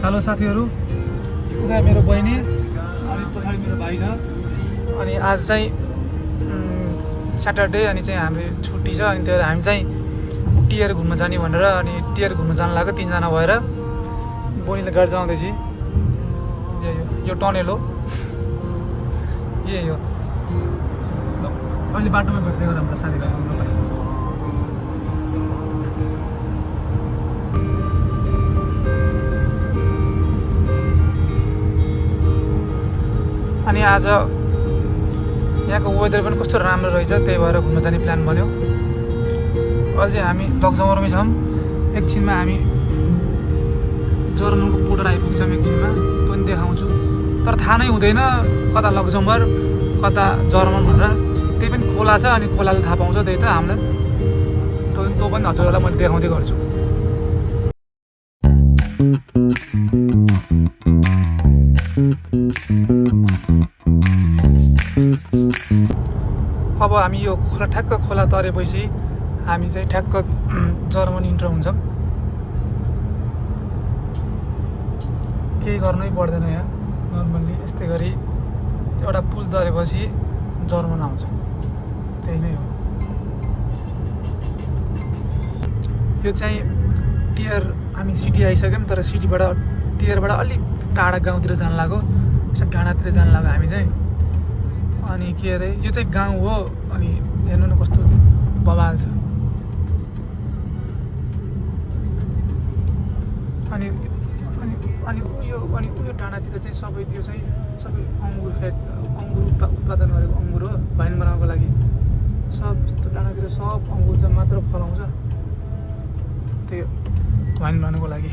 Hello साथीहरू, उता मेरो बहिनी अनि पछाडि मेरो भाइ छ। अनि आज चाहिँ स्याटरडे अनि चाहिँ हामी छुट्टी छ। अनि त्यो हामी चाहिँ टियर घुम्न जाने भनेर अनि टियर घुम्न जान लाग्यो 3 जना भएर। बहिनीले गाडी चलाउँदैछ। यो टनेल हो, यही हो। अहिले बाटोमा भेट्दै गरेर हाम्रो साथीभाइ आउनु भाइ। अनि आज यहाँको वेदर पनि कस्तो राम्रो रहेछ, त्यही भएर घुम्न जाने प्लान बन्यो। अहिले चाहिँ हामी लकजमरमै छौँ। एकछिनमा हामी जर्मनको बोर्डर आइपुग्छौँ। एकछिनमा त्यो पनि देखाउँछु, तर थाहा नै हुँदैन कता लकजमर कता जर्मन भनेर। त्यही पनि खोला छ, अनि खोलाले थाहा पाउँछ। त्यही त हामीलाई त्यो पनि हजुरहरूलाई मैले देखाउँदै गर्छु। अब हामी यो ठ्याक्क खोला तरेपछि हामी चाहिँ ठ्याक्क जर्मनी इन्टर हुन्छौँ। केही गर्नै पर्दैन यहाँ, नर्मल्ली यस्तै गरी एउटा पुल तरेपछि जर्मन आउँछ, त्यही नै हो। यो चाहिँ टियर हामी सिटी आइसक्यौँ, तर सिटीबाट टियरबाट अलिक टाढा गाउँतिर जान लाग्यो, यसो डाँडातिर जान लाग्यो हामी चाहिँ। अनि के अरे यो चाहिँ गाउँ हो। अनि हेर्नु न कस्तो बवाल छ। अनि अनि अनि उयो डाँडातिर चाहिँ सबै त्यो चाहिँ सबै अङ्गुर उत्पादन गरेको अङ्गुर हो, वाइन बनाउनको लागि। सब यस्तो डाँडातिर सब अङ्गुर चाहिँ मात्र फलाउँछ, त्यो वाइन बनाउनको लागि।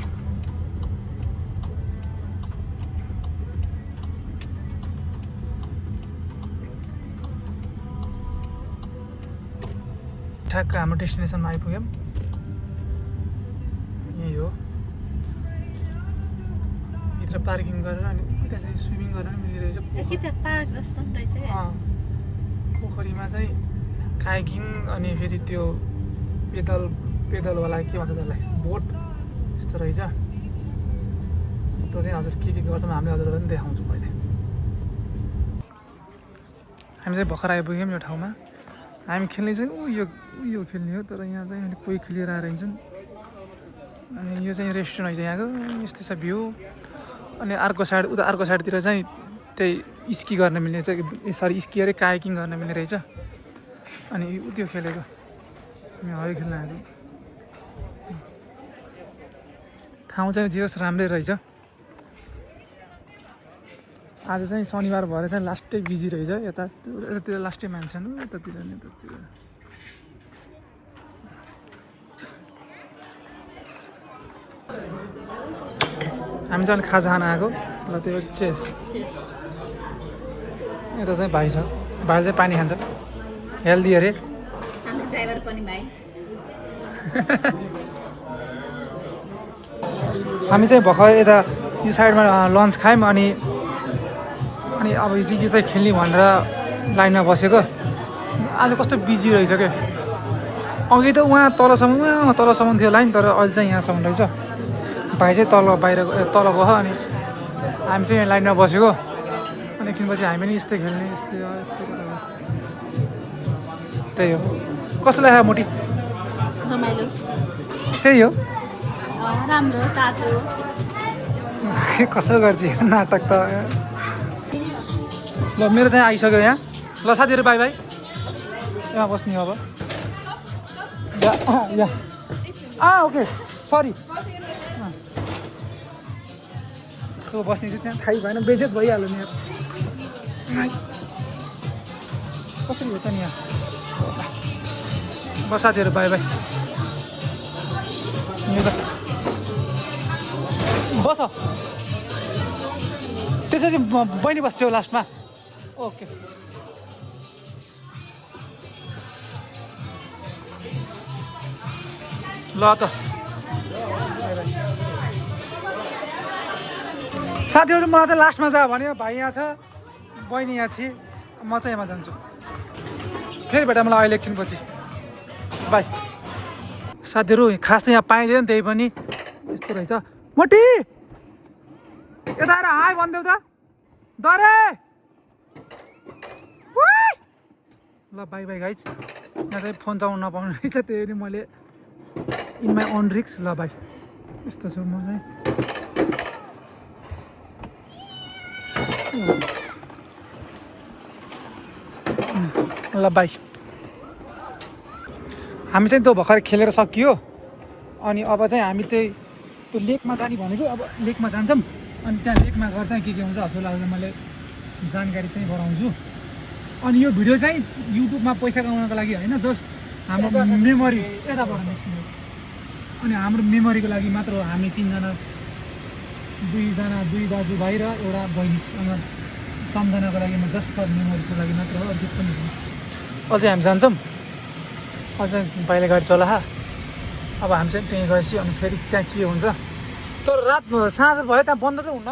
ठ्याक्क हाम्रो डेस्टिनेसनमा आइपुग्यौँ। यही हो। भित्र पार्किङ गरेर अनि त्यहाँ चाहिँ स्विमिङ गर्न पनि मिलिरहेछ। पोखरीमा चाहिँ काइकिङ अनि फेरि त्यो पेदलवाला के भन्छ त्यसलाई, बोट त्यस्तो रहेछ। त्यो चाहिँ हजुर के गर्छौँ हामीले हजुरलाई पनि देखाउँछु मैले। हामी चाहिँ भर्खर आइपुग्यौँ यो ठाउँमा। हामी खेल्ने चाहिँ उयो खेल्ने हो, तर यहाँ चाहिँ कोही खेलेर आएर हिँड्छन्। अनि यो चाहिँ रेस्टुरेन्ट रहेछ यहाँको, यस्तै छ भ्यू। अनि अर्को साइडतिर चाहिँ त्यही स्की गर्न मिल्ने चाहिँ स्की अरे कायाकिङ गर्न मिल्ने रहेछ। अनि त्यो खेलेको हयो खेल्न आएको। ठाउँ चाहिँ जे होस् राम्रै रहेछ। आज चाहिँ शनिबार भएर चाहिँ लास्टै बिजी रहेछ। यतातिर लास्टै मान्छे छन्, यतातिर नि यतातिर। हामी चाहिँ खाजा खान आएको र त्यो चेस। यता चाहिँ भाइ छ, भाइले चाहिँ पानी खान्छ, हेल्दी अरे। ड्राइभर पनि भाइ। हामी चाहिँ भर्खर यता यो साइडमा लन्च खायौँ। अनि अब यो चाहिँ खेल्ने भनेर लाइनमा बसेको। आज कस्तो बिजी रहेछ क्या। अघि त उहाँ तलसम्म थियो लाइन, तर अहिले चाहिँ यहाँसम्म रहेछ। भाइ चाहिँ तल गयो। अनि हामी चाहिँ यहाँ लाइनमा बसेको। अनि एकछिनपछि हामी पनि यस्तै खेल्ने, त्यही हो। कस्तो लाग्यो मोटी? रमाइलो, त्यही हो। राम्रो तातो। कसो गर्छ नाटक त। ल मेरो चाहिँ आइसक्यो यहाँ। ल साथीहरू बाई बाई। यहाँ बस्ने अब या ओके सरी। त्यो बस्ने चाहिँ त्यहाँ थाहै भएन, बेजेत भइहाल्यो नि। कसरी हो त नि यहाँ? बस साथीहरू बाई बाई। बस त्यसपछि बहिनी बस्थ्यो लास्टमा। ओके ल त साथीहरू, मलाई चाहिँ लास्टमा जा भन्यो। भाइ यहाँ छ, बहिनी यहाँ छ, म चाहिँ यहाँमा जान्छु। फेरि भेटा मलाई अहिले एकछिनपछि। बाई साथीहरू। खास त यहाँ पाइँदैन, त्यही पनि यस्तो रहेछ। मोटी यता आएर हाई भनिदेऊ त दरे ल बाई बाई गाइज यहाँ चाहिँ फोन चलाउनु नपाउनु रहेछ त्यही पनि मैले इन माई अन रिक्स ल बाई यस्तो छु म चाहिँ ल बाई हामी चाहिँ त्यो भर्खर खेलेर सकियो अनि अब चाहिँ हामी त्यही त्यो लेकमा जाने भनेको अब लेकमा जान्छौँ अनि त्यहाँ लेकमा गएर चाहिँ के हुन्छ हजुरलाई मैले जानकारी चाहिँ गराउँछु अनि यो भिडियो चाहिँ युट्युबमा पैसा कमाउनको लागि होइन जस्ट हाम्रो मेमोरी यताबाट निस्किनु अनि हाम्रो मेमोरीको लागि मात्र हो हामी तिनजना दुई दाजुभाइ र एउटा बहिनीसँग सम्झनाको लागि जस्ट फर मेमोरिजको लागि मात्र हो दुःख पनि हो अझै हामी जान्छौँ अझै बाहिर गाडी चला अब हामी चाहिँ त्यहीँ गएपछि अनि फेरि त्यहाँ के हुन्छ तर रात साँझ भयो त्यहाँ बन्द चाहिँ हुन्न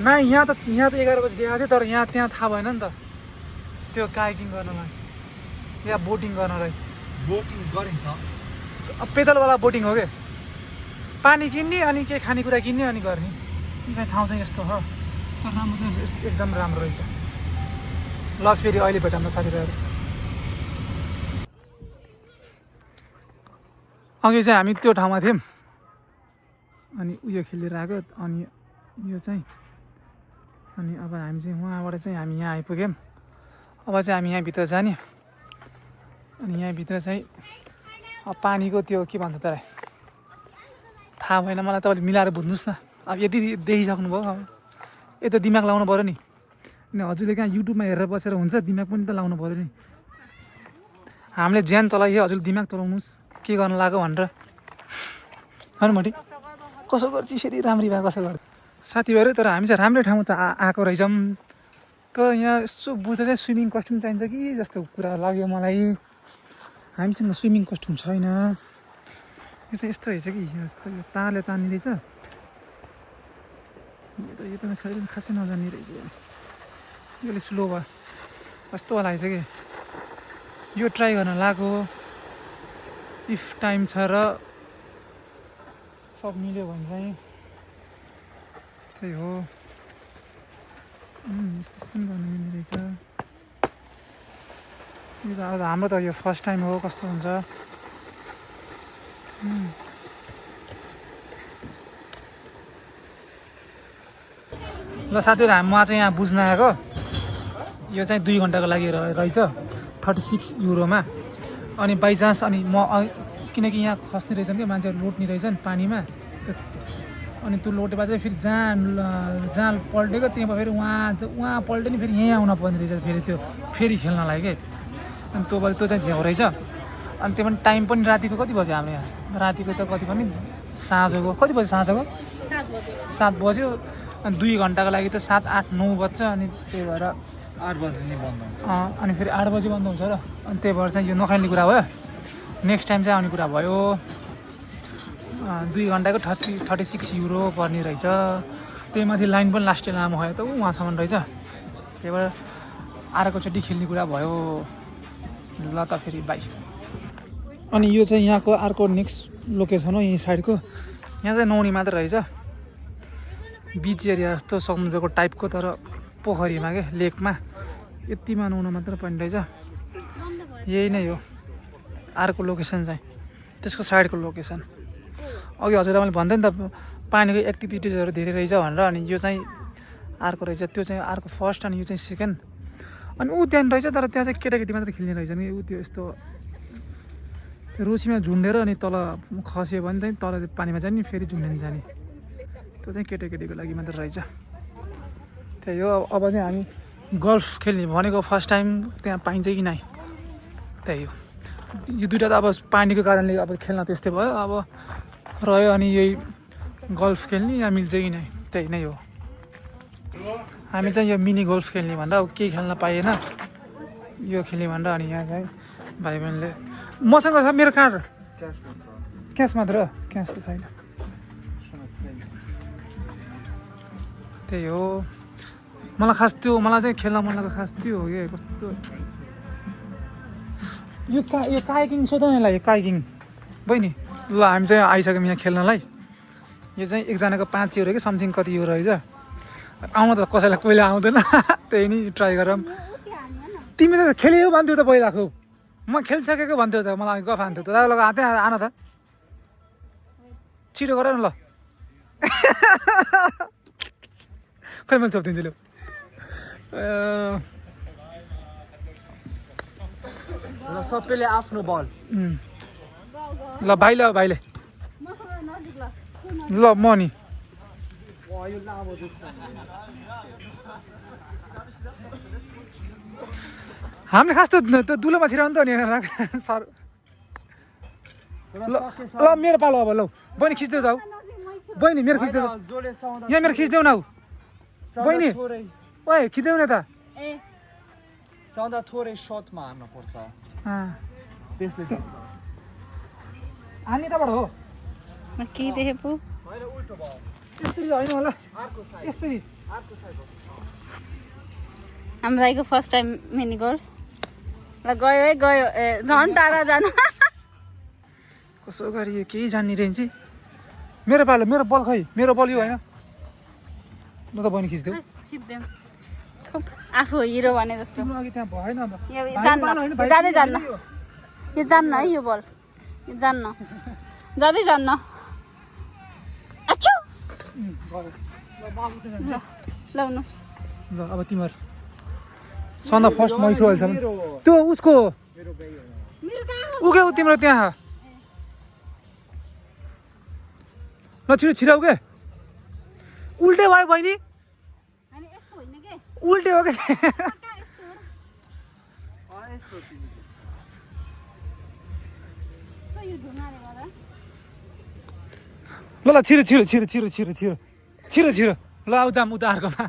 नै यहाँ त 11 बजी दिएको थियो तर यहाँ त्यहाँ थाहा भएन नि त त्यो कायाकिङ गर्नलाई या बोटिङ गर्नलाई बोटिङ गरिन्छ पेदलवाला बोटिङ हो क्या पानी किन्ने अनि केही खानेकुरा किन्ने अनि गर्ने यो चाहिँ ठाउँ चाहिँ यस्तो हो तर राम्रो चाहिँ एकदम राम्रो रहेछ ल फेरि अहिले भेटौँ न साथीभाइहरू अघि चाहिँ हामी त्यो ठाउँमा थियौँ अनि उयो खेलेर आएको अनि यो चाहिँ अनि अब हामी चाहिँ उहाँबाट चाहिँ हामी यहाँ आइपुग्यौँ अब चाहिँ हामी यहाँभित्र जाने अनि यहाँभित्र चाहिँ अब पानीको त्यो के भन्छ त्यसलाई थाहा भएन मलाई तपाईँले मिलाएर बुझ्नुहोस् न अब यति देखिसक्नुभयो अब यता दिमाग लाउनु पऱ्यो नि अनि हजुरले कहाँ युट्युबमा हेरेर बसेर हुन्छ दिमाग पनि त लाउनु पऱ्यो नि हामीले ज्यान चलाइयो हजुरले दिमाग चलाउनुहोस् के गर्न लाग्यो भनेर होइन मटी कसो गर्छ फेरि राम्री भए कसो गर्छ साथीभाइहरू तर हामी चाहिँ राम्रै ठाउँ त आएको रहेछौँ तर यहाँ यसो बुझ्दा चाहिँ स्विमिङ कस्ट्युम चाहिन्छ कि जस्तो कुरा लाग्यो मलाई हामीसँग स्विमिङ कस्ट्युम छैन यो चाहिँ यस्तो रहेछ कि यस्तो यो तारले तान्ने रहेछ यो त खासै नजाने रहेछ यो अलिक स्लो भयो कस्तो लागेछ कि यो ट्राई गर्न लाग्यो इफ टाइम छ र सब मिल्यो भने चाहिँ त्यही हो यस्तो यस्तो पनि गर्नु मिल्ने रहेछ यो त अब हाम्रो त यो फर्स्ट टाइम हो कस्तो हुन्छ ल साथीहरू म चाहिँ यहाँ बुझ्न आएको यो चाहिँ 2 घन्टाको लागि रहेछ 36 युरोमा अनि बाइचान्स अनि म किनकि यहाँ खस्ने रहेछन् क्या मान्छेहरू लोट्ने रहेछन् पानीमा अनि त्यो लोटेपछि चाहिँ फेरि जहाँ पल्टेको त्यहाँ फेरि उहाँ पल्ट्यो नि फेरि यहीँ आउन पर्ने रहेछ फेरि त्यो फेरि खेल्नलाई के अनि त्यो चाहिँ झ्याउ रहेछ अनि त्यो पनि टाइम पनि रातिको कति बज्यो हाम्रो यहाँ रातिको त कति पनि साँझको कति बज्यो साँझको 7 बज्यो अनि 2 घन्टाको लागि त 7, 8, 9 बज्छ अनि त्यही भएर 8 बजी नै बन्द हुन्छ अनि फेरि 8 बजी बन्द हुन्छ र अनि त्यही भएर चाहिँ यो नखाइने कुरा भयो नेक्स्ट टाइम चाहिँ आउने कुरा भयो 2 घन्टाको 36 युरो पर्ने रहेछ त्यही माथि लाइन पनि लास्टै लामो भयो त उहाँसम्म रहेछ त्यही भएर अर्कोचोटि खेल्ने कुरा भयो ल त फेरि बाई अनि यो चाहिँ यहाँको अर्को नेक्स्ट लोकेसन हो यही साइडको यहाँ चाहिँ नुहाउने मात्र रहेछ बिच एरिया जस्तो समुद्रको टाइपको तर पोखरीमा के लेकमा यतिमा नुहाउन मात्र पर्ने रहेछ यही नै हो अर्को लोकेसन चाहिँ त्यसको साइडको लोकेसन अघि हजुरलाई मैले भन्दै नि त पानीको एक्टिभिटिजहरू धेरै रहेछ भनेर अनि यो चाहिँ अर्को रहेछ त्यो चाहिँ अर्को फर्स्ट अनि यो चाहिँ सेकेन्ड अनि ऊ त्यहाँ रहेछ तर त्यहाँ चाहिँ केटाकेटी मात्र खेल्ने रहेछ नि ऊ त्यो यस्तो त्यो रोसीमा झुन्डेर अनि तल खस्यो भने चाहिँ तल पानीमा जाने फेरि झुन्डेन जाने त्यो चाहिँ केटाकेटीको लागि मात्र रहेछ त्यही हो अब चाहिँ हामी गल्फ खेल्ने भनेको फर्स्ट टाइम त्यहाँ पाइन्छ कि नै त्यही हो यो दुइटा त अब पानीको कारणले अब खेल्न त्यस्तै भयो अब रह्यो अनि यही गल्फ खेल्ने या मिल्छ कि नै त्यही नै हो हामी चाहिँ यो मिनी गल्फ खेल्ने भनेर अब केही खेल्न पाइएन यो खेल्ने भनेर अनि यहाँ चाहिँ भाइ बहिनीले मसँग छ मेरो कार्ड क्यास मात्र क्यास त छैन त्यही हो मलाई खास त्यो मलाई चाहिँ खेल्न मन लागेको खास त्यो हो कि कस्तो यो कायाकिङ सोध न यसलाई कायाकिङ बहिनी ल हामी चाहिँ आइसक्यौँ यहाँ खेल्नलाई यो चाहिँ एकजनाको 5 युरो कि समथिङ कति युरो रहेछ आउन त कसैलाई पहिला आउँदैन त्यही नि ट्राई गरौँ तिमी त खेल्यौ भन्थ्यौ त पहिला खुब म खेलिसकेको भन्थ्यौ त मलाई गफ हान्थ्यो त दादा लगा हातै आन त छिटो गर न ल खै मैले चोपिदिन्छु लु ल सबैले आफ्नो बल ल भाइले भाइले ल म नि हामीले खास त्यो दुलोमा छिराउनु त नि सर ल मेरो पालो अब ल बहिनी खिच्देऊ त बहिनी मेरो खिच्देऊ यहाँ मेरो खिच्देऊ न बहिनी ओए खिच्देऊ न त सदा थोरै सर्टमा हान्नु पर्छ त्यसले जान्छ हान्ने तबाट हो के देखे पो होइन उल्टो भयो यसरी होइन होला अर्को साइड यसरी अर्को साइड हाम्रो दाइको फर्स्ट टाइम मिनी गोल्फ ल गयो है गयो ए झन् टाढा जानु कसो गरी केही जान्ने रेन्ज मेरो पालो मेरो बल खै मेरो बल यो होइन म त बहिनी खिच्देऊ खिच्देऊ आफू हिरो भने जस्तो तिम्रो अघि त्यहाँ भएन अब यो जान्न जाँदै जान्न यो जान्न है यो बल यो जान्न जाँदै जान्न अच्छा लाउनुहोस् ल अब तिमीहरू सन्दा फर्स्ट मै छु अहिलेसम्म त्यो उसको उके तिम्रो त्यहाँ ल छिटो छिराउ के उल्टे भयो बहिनी उल्टे हो के ल ल छिरो छिरो छिरो छिरो छिरो छिरो छिरो छिरो ल आउ जाम उता अर्कोमा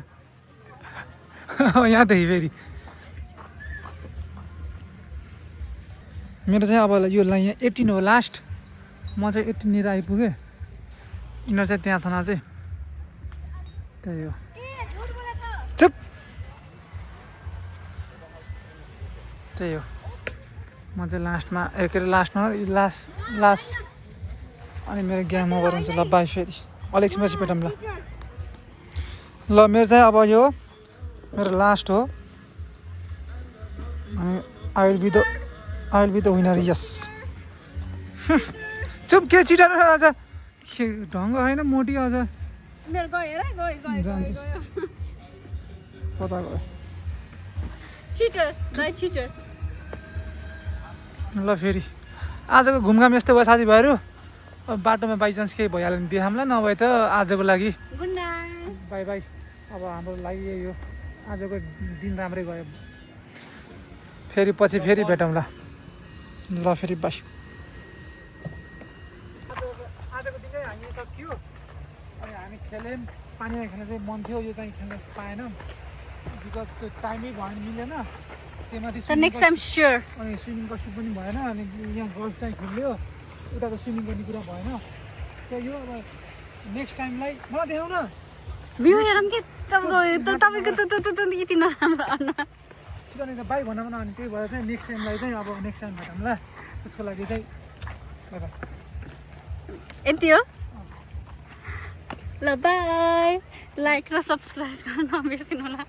यहाँदेखि फेरि मेरो चाहिँ अब यो यहाँ 18 हो लास्ट म चाहिँ 18 आइपुगेँ यिनीहरू चाहिँ त्यहाँ छन् अझै त्यही हो चुप त्यही हो म चाहिँ लास्टमा के अरे लास्टमा लास्ट अनि मेरो ग्याङ ओभर हुन्छ ल बाई फेरि अलिकपछि भेटौँ ल ल मेरो चाहिँ अब यो मेरो लास्ट हो अनि I will be the winner yes चुप के छिटो अझ ढङ्ग होइन मोटी अझ मेरो गयो र गयो कता गयो छिटो दाइ छिटो ल फेरि आजको घुमघाम यस्तो भयो साथीभाइहरू अब बाटोमा बाइचान्स केही भइहाल्यो भने देखाउँला नभए त आजको लागि गुड नाइट बाई बाई अब हाम्रो लागि यही हो आजको दिन राम्रै गयो फेरि पछि फेरि भेटौँला ल फेरि बाई आजको दिनै हामी सकियो अनि हामी खेल्यौँ पानीमा खेल्न चाहिँ मन थियो यो चाहिँ खेल्न पाएनौँ बिकज त्यो टाइमै भएन मिलेन त्यहीमाथि नेक्स्ट टाइम स्योर अनि स्विमिङ कस्ट्युम पनि भएन अनि यहाँ गल्फ चाहिँ खेल्यो उताको स्विमिङ गर्ने कुरा भएन त्यही हो अब नेक्स्ट टाइमलाई मलाई देखाउ न भ्यू हेरौँ के तपाईँको यति नराम्रो अनुहार किनभने त बाई भनौँ न अनि त्यही भएर चाहिँ नेक्स्ट टाइमलाई चाहिँ अब नेक्स्ट टाइम भेटौँला त्यसको लागि चाहिँ यति हो ल बाई लाइक र सब्सक्राइब गर्न नबिर्सिनु होला